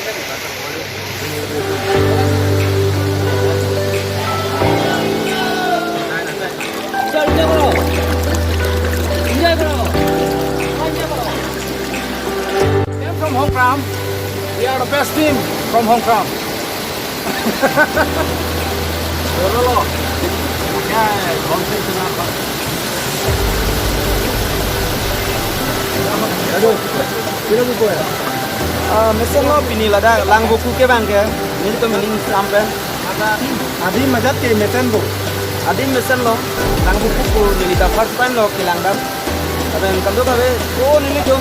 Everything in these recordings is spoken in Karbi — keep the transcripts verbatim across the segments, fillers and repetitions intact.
Team from Hongkram. We are the best team from Hongkram. Dorolo. Ya, Hongkram. Aduh, sino buku ya? Ah, mesen lo pini ladak Langvoku ke bang ke. Nelitum pini sampai. Adim ajat ke mesen bo. Adim mesen lo. Langvoku ko nelitum first time lo kelang dam. Aben kando kabe ko nelitum.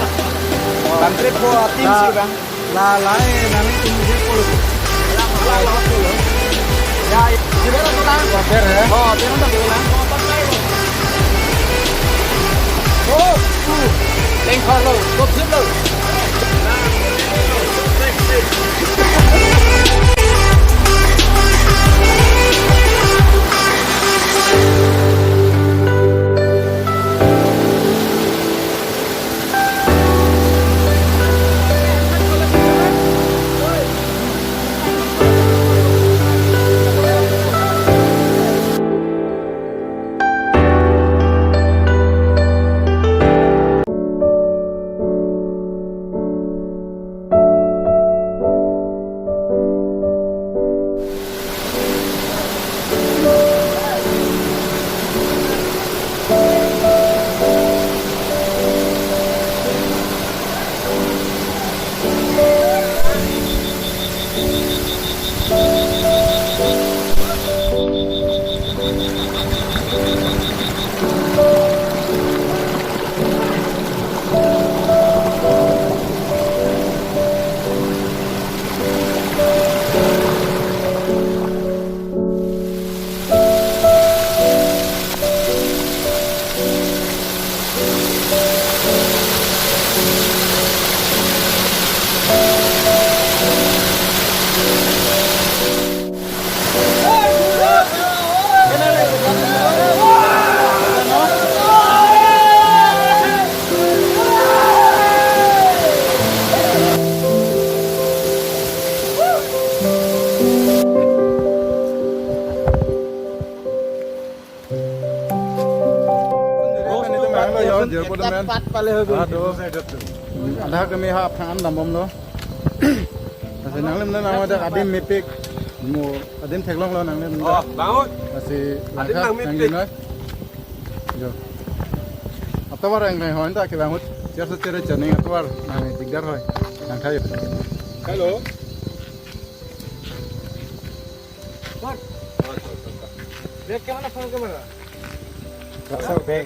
Bang trip ko atim si bang. La la eh nangtum je polo. La la polo. Ya, ya. Water eh. Oh, dia nak bilang. Oh, uh. Lengkar lo, top sip lo. Adha kami ha aphan dambomlo. Lasi nanglitum nang ada adim mepik, mo adim theklonglo nanglitum. Oh, bangun. Lasi adim langkha nang mepik. Nangli noi. Jo. Atovar nang noi hoi ta ke bangun. Chair se chair chaning atovar nang dikdar hoi. Nang thayo. Hello. Bag ke mana, phone ke mana? Rasa bag.